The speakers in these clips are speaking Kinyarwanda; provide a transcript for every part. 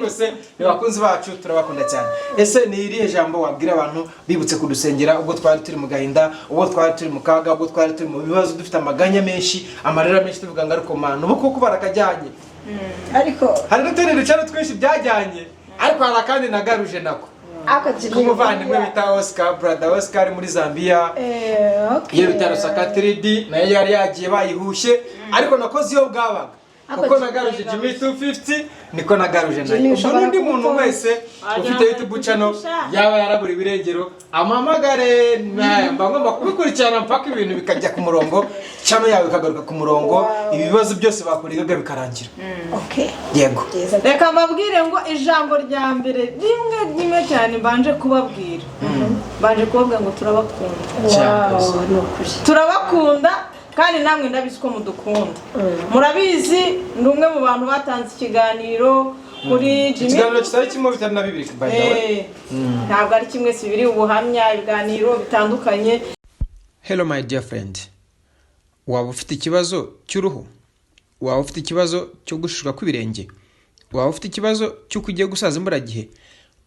Rwose ni bakunzi bacu, turabakunda cyane. Ese ni irihe jambo wabwira abantu bibutse kudusengera ubwo twari turi mu gahinda, ubwo twari turi mu kaga, ubwo twari turi mu bibazo, dufite amaganya menshi, amarira menshi, tuvuga ngo ariko mana, ubu kuko barakajyanye? Ariko Hari n'utundi ducano twinshi byajyanye, ariko hari akandi nagaruje nako ako Jimmy k'umuvandimwe bita Oscar, brother Oscar ari muri Zambia. Okay. Iyo bita Rusaka 3D nayo yari yagiye bayihushye, ariko nakoze iyo bwabaga. Ako Kuko Jimmy nagaruje Jimmy 250, niko nagaruje nayo. Jimmy Ubwo ushobora n'undi muntu kumutora. wese ufite YouTube channel yaba yaraburiwe irengero, amamagare, mba ngomba kubikurikirana mpaka ibintu bikajya ku murongo, channel yawe ikagaruka ku murongo, ibibazo byose bakurigaga bikarangira. Okay. Yego. Byiza. Reka mbabwire ngo ijambo rya mbere rimwe rimwe cyane mbanje kubabwira ngo turabakunda. Cyane. Wow, ni ukuri. Turabakunda kandi namwe ndabizi ko mudukunda. Murabizi, ndi umwe mu bantu batanze ikiganiro kuri Jimmy. Ikiganiro kitari kimwe, bitari na bibiri, by the way. Ntabwo ari kimwe, si bibiri, ubuhamya, ibiganiro bitandukanye. Hello my dear friend. Waba ufite ikibazo cy'uruhu? Waba ufite ikibazo cyo gushishwa kw'ibirenge? Waba ufite ikibazo cy'uko ugiye gusaza imburagihe?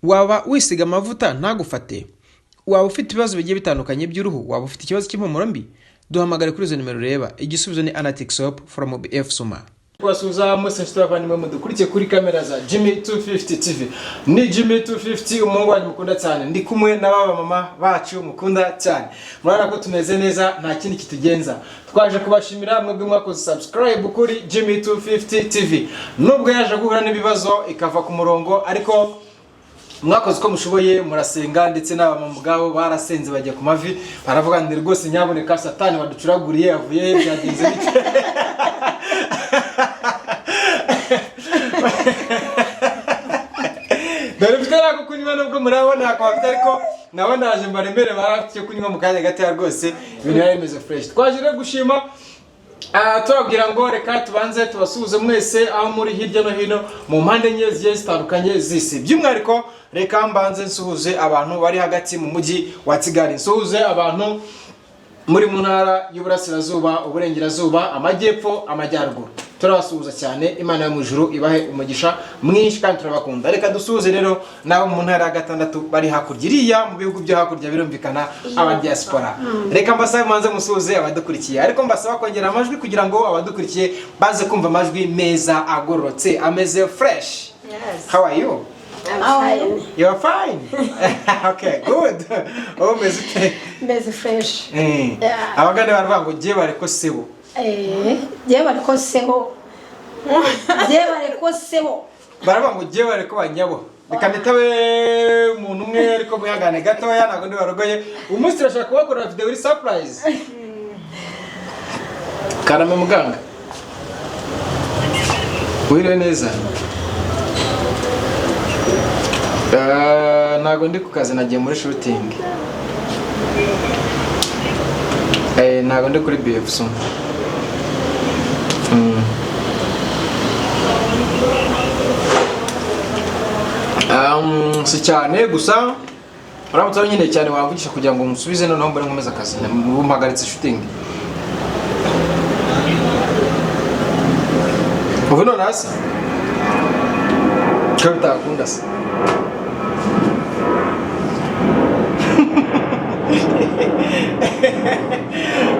Waba wisiga amavuta ntagufate? Waba ufite ibibazo bigiye bitandukanye by'uruhu? Waba ufite ikibazo cy'impumuro mbi? Duhamagare kuri izo nimero ureba. Igisubizo ni Anatic Soap from BF Suma. Kubasuhuza mwese nshuti bavandimwe mudukurikiye kuri kamera za Jimmy 250 TV. Ni Jimmy 250, umuhungu wanyu mukunda cyane. Ndi kumwe n'aba mama bacu mukunda cyane. Murabona ko tumeze neza, nta kindi kitugenza. Twaje kubashimira mwebwe mwakoze subscribe kuri Jimmy 250 TV. Nubwo yaje guhura n'ibibazo ikava ku murongo, ariko mwakoze uko mushoboye, murasenga, ndetse n'abamama ubwabo barasenze, bajya ku mavi, baravuga ngo rwose nyaboneka satani waducuraguriye avuye he, byagenze bite? Dore mfite nako kunywa, nubwo murabona ako bafite, ariko nabo naje mbaremere, barafite icyo kunywa mu kanya gatoya. Rwose ibintu biba bimeze fresh. Twaje rero gushima. Tubabwira ngo reka tubanze tubasuhuze mwese aho muri hirya no hino mu mpande enye zigiye zitandukanye z'isi. By'umwihariko reka mbanze nsuhuze abantu bari hagati mu mujyi wa Kigali, nsuhuze abantu muri mu ntara y'Uburasirazuba, Uburengerazuba, Amajyepfo, Amajyaruguru. Turabasuhuza cyane, Imana yo mu ijuru ibahe umugisha mwinshi kandi turabakunda. Reka dusuhuze rero n'abo mu ntara ya gatandatu bari hakurya iriya mu bihugu byo hakurya, birumvikana aba diaspora. Reka mbasabe mubanze musuhuze abadukurikiye, ariko mbasaba kongera amajwi kugira ngo abadukurikiye baze kumva amajwi meza agororotse, ameze fresh. Yes. How are you? I'm fine. You are fine. Okay, good. Wowe umeze ute? Meze fresh. Yeah. Abagande baravuga ngo jye bareko sebo. Jye bariko sebo. Jye bariko sebo. Baravuga ngo jye bareko banyabo. Reka nitabe umuntu umwe, ariko mwihangane gatoya, ntabwo ndi barogoye. Uyu munsi turashaka kubakorera video iri surprise. Karame muganga. Wiriwe neza. Ntabwo ndi ku kazi, nagiye muri shooting. Ntabwo ndi kuri BF Suma. Si cyane gusa, uramutse ari cyane wamvugisha kugira ngo musubize, noneho mbone nkomeze akazi. Ubu mpagaritse shooting. Ubu none hasi ko bitakunda se?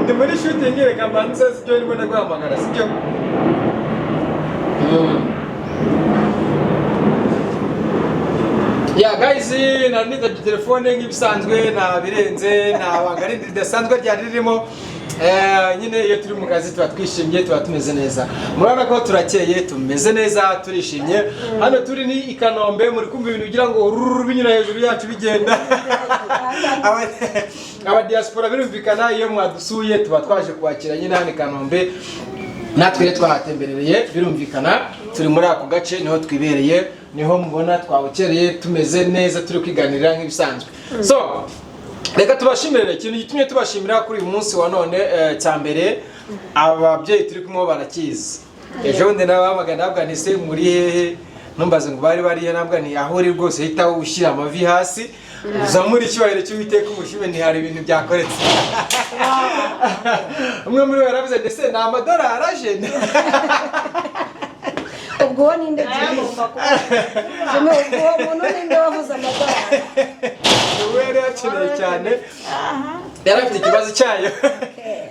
Ndi muri shooting, reka mbanze, sibyo? Ndimo ndaguhamagara, sibyo? Ya guys, nari nitabye telefone nk'ibisanzwe, nta birenze, nta banga rindi ridasanzwe ryari ririmo. Nyine iyo turi mu kazi tuba twishimye, tuba tumeze neza. Murabona ko turakeye, tumeze neza, turishimye. Hano turi ni i Kanombe, muri kumva ibintu bigira ngo rururu binyura hejuru yacu bigenda. Aba diaspora birumvikana, iyo mwadusuye tuba twaje kubakira nyine hano i Kanombe. Natwe rero twahatemberereye, birumvikana turi muri ako gace, niho twibereye, niho mubona twabukereye, tumeze neza, turi kwiganirira nk'ibisanzwe. So reka tubashimire. Ikintu gitumye tubashimira kuri uyu munsi wa none, cya mbere, ababyeyi turi kumwe barakizi. Ejo bundi nabahamagara, nabwa nti se muri hehe? Ntumbaze ngo bari barihe, nabwa ni aho uri rwose hita ushyira amavi hasi, uzamure icyubahiro cy'Uwiteka, umushime, ntihari ibintu byakoretse. Umwe muri bo yaravuze ndetse ni amadolari aje. Ubwo Ubwo uwo ninde? Agomba kuba. Jimmy, ubwo uwo muntu ninde wavuze amadolari? Ubu yari yakeneye cyane, yari afite ikibazo cyayo,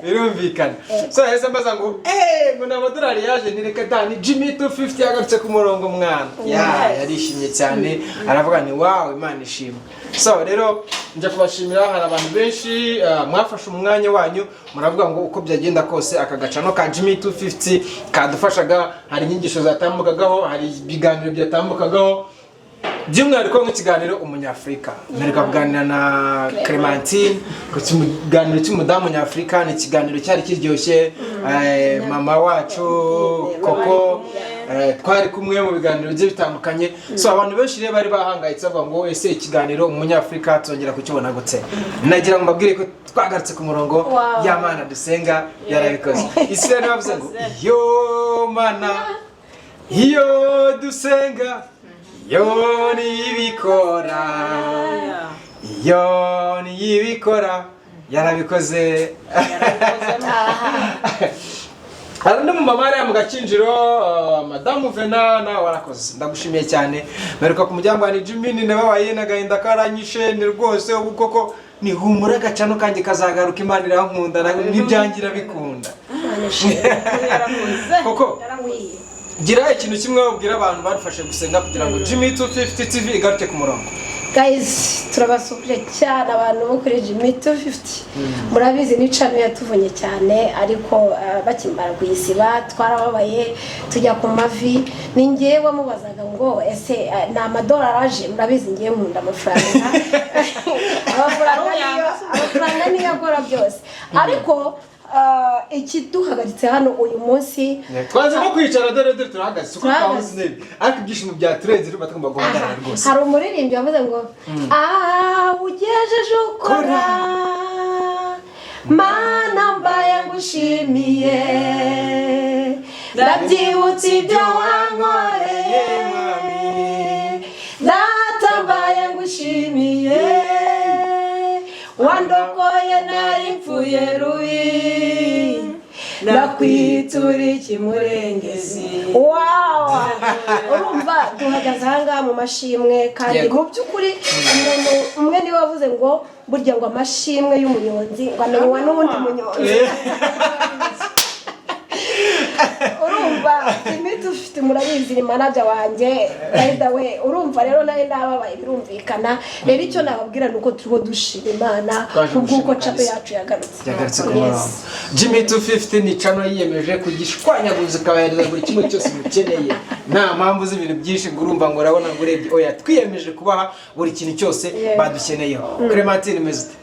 birumvikana. So yahise ambaza ngo eee, ngo ni amadolari yaje. Ni reka da, ni Jimmy 250 yagarutse ku murongo, mwana ya. Yarishimye cyane, aravuga ni wow, Imana ishimwe. So rero njya kubashimira, hari abantu benshi mwafashe umwanya wanyu muravuga ngo uko byagenda kose aka gacano ka Jimmy 250 kadufashaga. Hari inyigisho zatambukagaho, hari ibiganiro byatambukagaho, by'umwihariko nk'ikiganiro Umunyafurika. Mperuka kuganira na Clementine ku kiganiro cy'umudamu nyafurika, ni ikiganiro cyari kiryoshye. Mama wacu Koko, twari kumwe mu biganiro bigiye bitandukanye. So abantu benshi rero bari bahangayitse bavuga ngo ese ikiganiro Umunyafurika tuzongera kukibona gute? Nagira ngo mbabwire ko twagarutse ku murongo. Ya Mana dusenga yarabikoze. Isi rero bavuze ngo iyo Mana, iyo dusenga, yo niyibikora, iyo niyibikora, yarabikoze. Hari undi mumama hariya mu Gakinjiro, madamu Vena, nawe warakoze, ndagushimiye cyane. Mperuka ku muryango wa Jimmy, nababaye n'agahinda karanyishe, ni rwose ubu koko ni humura, agacano kanjye kazagaruka. Imana irankunda, ntibyangira bikunda. Imana ishimwe. Yarakoze. Koko Oui. gira ikintu kimwe wabwira abantu badufashe gusenga kugira ngo Jimmy 250 TV igaruke ku murongo. Guys, turabasuhuje cyane abantu bo kuri Jimmy 250. Murabizi ni channel yatuvunye cyane, ariko bakimara kuyisiba twarababaye, tujya ku mavi. Ni ngewe wamubazaga ngo ese ni amadolari aje? Murabizi ngewe nkunda amafaranga, amafaranga niyo akora byose. Ariko ikiduhagaritse hano uyu munsi, twaze no kwicara, dore dore turahagaze, uko Turahagaze. twabuze intebe, ariko ibyishimo byaturenze, urumva tugomba guhagarara rwose. Hari umuririmbyi wavuze ngo ah, ugejeje ukora, Mana, mbaye ngushimiye, ndabyibutse ibyo wankoreye, Data, mbaye ngushimiye, wandokoye nari mpfuye rubi, ndakwitura ikimurengezi. Wow, urumva duhagaze ahangaha mu mashimwe kandi mu by'ukuri umuntu umwe niwe wavuze ngo burya ngo amashimwe y'umunyonzi ngo amenywa n'uwundi munyonzi. Urumva imiti ufite, murabizi ni manager wanjye, by the way. Urumva rero nawe nababaye, birumvikana. Rero icyo nababwira ni uko turiho dushima Imana Twaje kubw'uko gushima channel kabisa. yacu yagarutse. Yagarutse ku murongo. Jimmy 250 ni channel yiyemeje kugishwanyaguza, ikabahereza buri kimwe cyose mukeneye, nta mpamvu z'ibintu byinshi ngo urumva ngo urabona ngo urebye, oya, twiyemeje kubaha buri kintu cyose badukeneyeho. Clementine, umeze ute?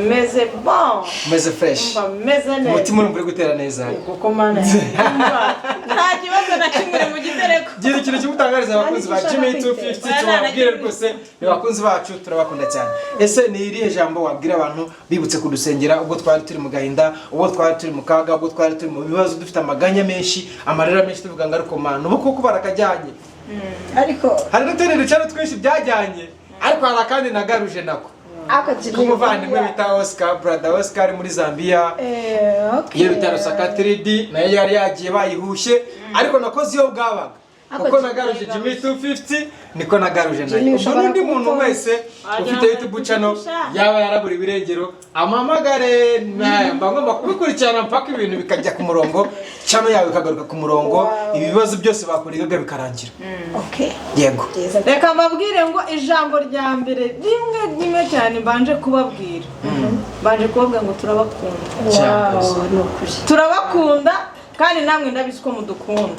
Meze bon. Umeze fresh? Umva meze neza. Umutima urumva uri gutera neza? Kuko Mana yanjye, umva, nta kibazo na kimwe uri mu gitereko. Gira ikintu kimwe utangariza abakunzi ba Nta Jimmy n'icyo ushaka. 250, tubabwire rwose, ni abakunzi bacu, turabakunda cyane. Ese ni irihe jambo wabwira abantu bibutse kudusengera ubwo twari turi mu gahinda, ubwo twari turi mu kaga, ubwo twari turi mu bibazo, dufite amaganya menshi, amarira menshi, tuvuga ngo ariko Mana, ubu kuko barakajyanye? Ariko Hari n'utundi ducano twinshi byajyanye, ariko hari akandi nagaruje nako ako Jimmy k'umuvandimwe bita Oscar, brother Oscar ari muri Zambia. Okay. Iyo bita Rusaka 3D nayo yari yagiye bayihushye, ariko nakoze iyo bwabaga. Ako Kuko Jimmy nagaruje Jimmy 250, niko nagaruje nayo. Jimmy Ubwo ushobora n'undi muntu kumutora. wese ufite YouTube channel yaba yaraburiwe irengero, amamagare, mba ngomba kubikurikirana mpaka ibintu bikajya ku murongo, channel yawe ikagaruka ku murongo, ibibazo byose bakurigaga bikarangira. Okay. Yego. Byiza. Reka mbabwire ngo ijambo rya mbere rimwe rimwe cyane mbanje kubabwira ngo turabakunda. Cyane. Wow, ni ukuri. Turabakunda kandi namwe ndabizi ko mudukunda.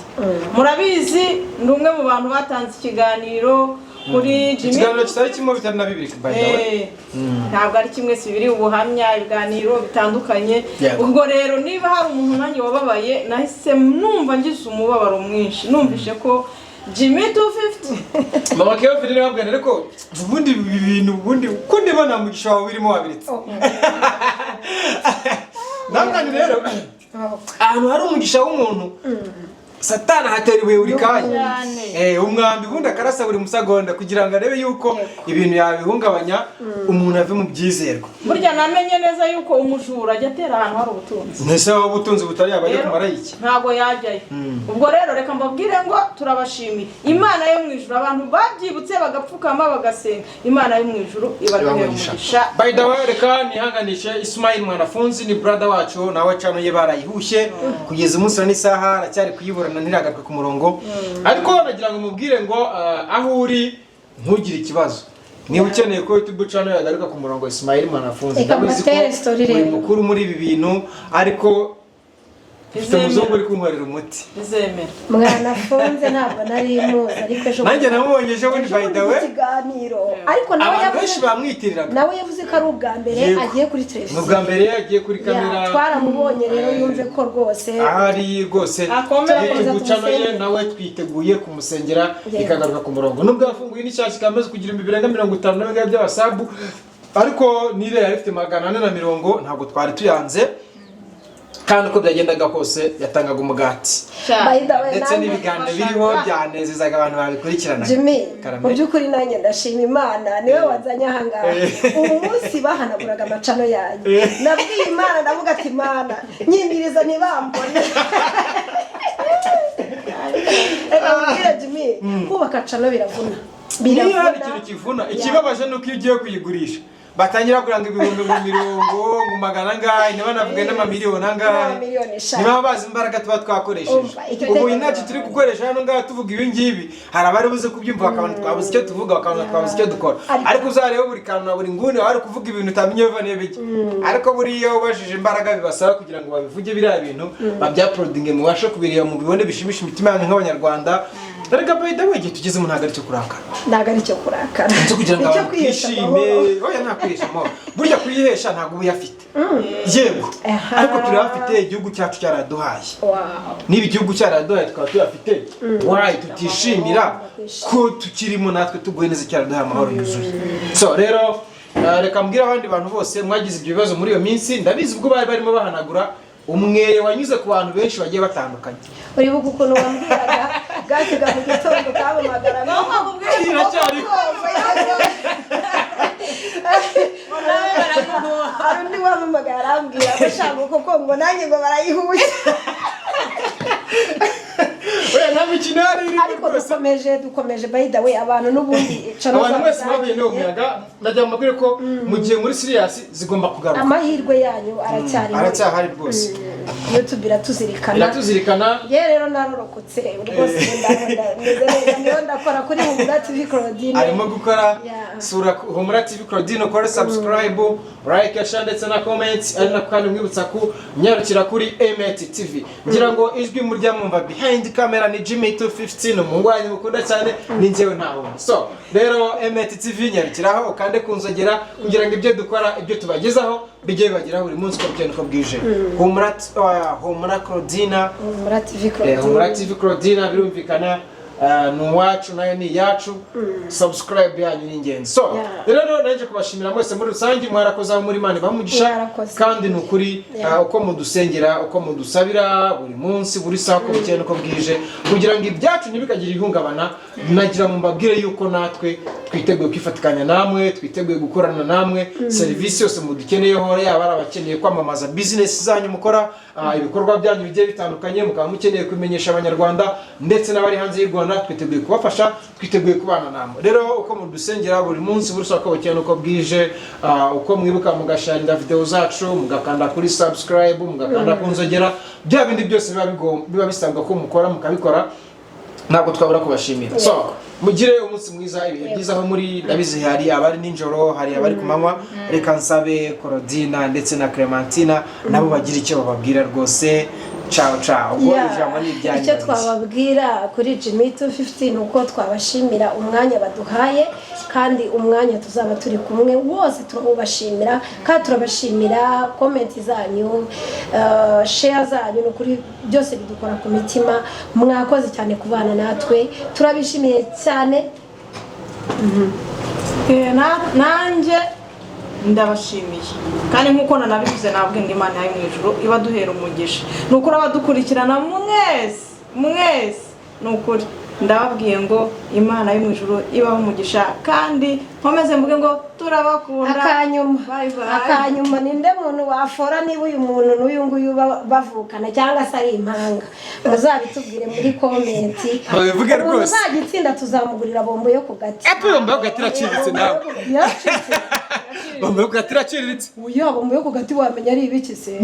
Murabizi ndi umwe mu bantu batanze ikiganiro kuri Jimmy. Ikiganiro kitari kimwe, bitari na bibiri, by the way. Ntabwo ari kimwe, si bibiri, ubuhamya, ibiganiro bitandukanye. Ubwo rero niba hari umuntu nanjye wababaye, nahise numva ngize umubabaro mwinshi numvise ko Jimmy 250 Mama Kevin niwe wabwira, ariko ubundi ibi bintu, ubundi uko ndibona mugisha wawe birimo wabiritse namwe rero, ahantu hari umugisha w'umuntu. Satani ahatera ibuye buri kanya. Cyane. Umwambi ubundi akarasa buri musagonda kugira ngo arebe yuko ibintu yabihungabanya, umuntu ave mu byizerwa. Burya namenye neza yuko umujura ajya atera ahantu hari ubutunzi. Ntese aho ubutunzi butari yaba ajya Rero, kumara iki? Ntabwo yajyayo. Ubwo rero reka mbabwire ngo turabashimiye. Imana yo mu ijuru, abantu babyibutse bagapfukama bagasenga, Imana yo mu ijuru ibaduhere umugisha. By the way, reka nihanganishe Ismail Mwanafunzi, ni brother wacu, nawe channel ye barayihushye, kugeza umunsi wa n'isaha aracyari kuyiburana, ntiragaruka ku murongo. Ariko nagira ngo mubwire ngo aho uri ntugire ikibazo. Niba ukeneye ko YouTube channel yagaruka ku murongo, Ismail Mwanafunzi, Reka ndabizi ko mbatere story uri rero. mukuru muri ibi bintu, ariko ufite Bizemera. umuzungu uri kunkorera umuti. Bizemera. Mwanafunze ntabwo nari muzi, ariko ejo Nanjye namubonye ejo bundi, ejo by bundi the mu way. kiganiro, ariko nawe Abantu benshi yavuze bamwitiriraga. Nawe yavuze ko ari ubwa mbere agiye kuri Ni televiziyo. ubwa mbere yagiye kuri kamera. Ya, twaramubonye rero, yumve ko rwose Ahari rwose Akomeye. YouTube channel ye Tumusengere. nawe twiteguye kumusengera ikagaruka ku murongo, nubwo yafunguye n'ishyashya ikaba imaze kugira ibihumbi birenga 50 na bingahe by'abasabu, ariko nire yari ifite 440, ntabwo twari tuyanze, kandi uko byagendaga kose yatangaga umugati. By the way, Ndetse n'ibiganiro biriho byanezezaga abantu babikurikiranaga. Jimmy, Karame. mu by'ukuri nanjye ndashima Imana, niwe wazanye ahangaha. Ubu munsi bahanaguraga ama channel yanjye, nabwiye Imana, ndavuga ati: "Imana nyingiriza ntibambone." Reka mbwire Jimmy, kubaka channel biravuna. Niba hari Biravuna. ikintu kivuna, ikibabaje ni uko iyo ugiye kuyigurisha batangira kuranga ibihumbi mu mirongo mu magana angahe, ntibanavuge n'amamiliyoni angahe. N'amamiliyoni eshanu. Ntibaba bazi imbaraga tuba twakoresheje. Umva, igitekerezo. Ubu inaki turi gukoresha hano ngaha tuvuga ibi ngibi, hari abari buze kubyumva bakabona twabuze icyo tuvuga, bakabona twabuze icyo dukora. Ariko uzarebe buri kantu na buri nguni bari kuvuga ibintu utamenya biva n'iyo bijya, ariko buriya ubajije imbaraga bibasaba kugira ngo babivuge biriya bintu, babyaporodinge, mubashe kubireba, mubibone, bishimisha imitima yanyu nk'Abanyarwanda. Erega by the way, igihe tugezemo ntabwo ari icyo kurakara. Ntabwo ari icyo kurakara. Icyo kugira ngo Icyo abantu kwihesha twishime. amahoro. Oya, nta kwihesha amahoro. Burya kuyihesha ntabwo uba uyafite, yego, ariko turayafite, igihugu cyacu cyaraduhaye. Niba igihugu cyaraduhaye tukaba tuyafite, why tutishimira ko tukirimo natwe tuguye neza, cyaraduhaye amahoro yuzuye? So rero reka mbwire abandi bantu bose mwagize ibyo bibazo muri iyo minsi, ndabizi ubwo bari barimo bahanagura umweyo wanyuze ku bantu benshi bagiye batandukanye. Uribuka ukuntu wambwiraga bwakiga mu gitondo kampamagara? Iracyariho. Nawe baraguhuha. Hari undi wampamagara arambwira ngo shaka koko ngo nanjye ngo barayihuye. Oya, nta mikino yari irimo Ariko rwose. dukomeje, by the way, abantu n'ubundi channel Abantu zabo mwese bahuye n'uwo zagiye. muyaga, ndagira ngo mbabwire ko mu gihe muri serious zigomba kugaruka. Amahirwe yanyu aracyari. Aracyahari rwose. YouTube iratuzirikana. Iratuzirikana. Ye rero narorokotse rwose, ndameze neza, niyo ndakora kuri Humura TV Claudine. Arimo gukora. Sura Humura TV Claudine, ukore subscribe, like, share ndetse na comment, ari nako kandi mwibutsa ku nyarukira kuri Emet TV. Ngira ngo ijwi murya mwumva behind camera ni Jimmy 215, umuhungu wanyu mukunda cyane, ni njyewe, nta wundi. So rero Emet TV, nyarukiraho ukande ku nzogera kugira ngo ibyo dukora, ibyo tubagezaho bijye bibageraho buri munsi uko bukeye uko bwije. Humura Claudine. Humura TV Claudine. Humura TV Claudine, birumvikana, ni uwacu, nayo ni iyacu. Subscribe yanyu ni ingenzi. So rero naje kubashimira mwese muri rusange, mwarakoze aho muri, Imana ibamugisha. Mwarakoze. Kandi ni ukuri, uko mudusengera, uko mudusabira buri munsi, buri saha, uko bukeye n'uko bwije, kugira ngo ibyacu ntibikagire ihungabana, nagira ngo mbabwire yuko natwe twiteguye kwifatikanya namwe, twiteguye gukorana namwe serivisi yose mudukeneyeho, yaba ari abakeneye kwamamaza bizinesi zanyu mukora, ibikorwa byanyu bigiye bitandukanye, mukaba mukeneye kubimenyesha Abanyarwanda ndetse n'abari hanze y'u Rwanda, twiteguye kubafasha, twiteguye kubana namwe. Rero uko mudusengera buri munsi, buri saha, uko bukeye n'uko bwije, uko mwibuka mugasharinga video zacu, mugakanda kuri subscribe, mugakanda ku nzogera, bya bindi byose biba bisabwa ko mukora mukabikora, ntabwo twabura kubashimira. So mugire umunsi mwiza, ibihe byiza aho muri. Ndabizi hari abari nijoro, hari abari ku manywa. Reka nsabe Korodina ndetse na Clementina nabo bagira icyo bababwira rwose. Ciao ciao, ubwo ijambo ni iryanyu Icyo babiri. twababwira kuri Jimmy 250 ni uko twabashimira umwanya baduhaye, kandi umwanya tuzaba turi kumwe wose turawubashimira, kandi turabashimira comment zanyu, share zanyu, ni ukuri byose bidukora ku mitima. Mwakoze cyane kubana natwe, turabishimiye cyane. Nanjye ndabashimiye, kandi nk'uko nanabivuze, nabwo ngo Imana yo mu ijuru ibaduhera umugisha. Ni ukuri abadukurikirana mwese. Mwese ni ukuri ndababwiye ngo Imana yo mu ijuru ibaho umugisha, kandi nkomeze mvuge ngo turabakunda. Akanyuma. Bye bye. Akanyuma, ninde muntu wafora niba uyu muntu n'uyu nguyu bavukana cyangwa se ari impanga? Muzabitubwire muri comment. Babivuge Umuntu rwose. uzajya itsinda tuzamugurira bombo yo ku gati. Epo, bombo yo ku gati iraciriritse nawe. Yaracitse. Bombo yo ku gati iraciriritse. Uya, bombo yo ku gati wamenya ari ibiki se?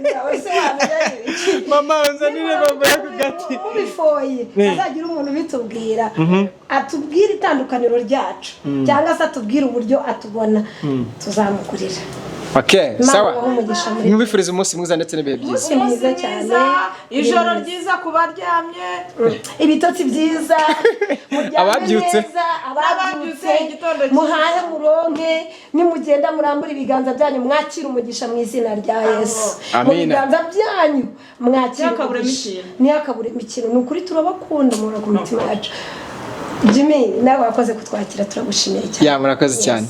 Nawe se wamenya ari ibiki? Mama, nzanire bombo yo ku gati. Mubifoye, azagira umuntu ubitubwira, atubwire itandukaniro ryacu cyangwa se atubwire uburyo atubona, tuzamugurira. Okay. Imana Sawa. ibahe umugisha muri Mwifuriza umunsi mwiza ndetse n'ibihe byiza. Umunsi mwiza Umunsi cyane. mwiza, ijoro ryiza ku baryamye. Ibitotsi byiza, muryame Ababyutse. neza, ababyutse. Ababyutse, igitondo cyiza. Muhahe muronke, nimugenda murambure ibiganza byanyu mwakire umugisha mu izina rya Yesu. Mu Amina. biganza byanyu mwakire Ntihakaburemo umugisha. ikintu. Ntihakaburemo ikintu, ni ukuri turabakunda, muhora ku mitima yacu. Jimmy, nawe wakoze kutwakira, turagushimiye cyane. Ya, murakoze cyane.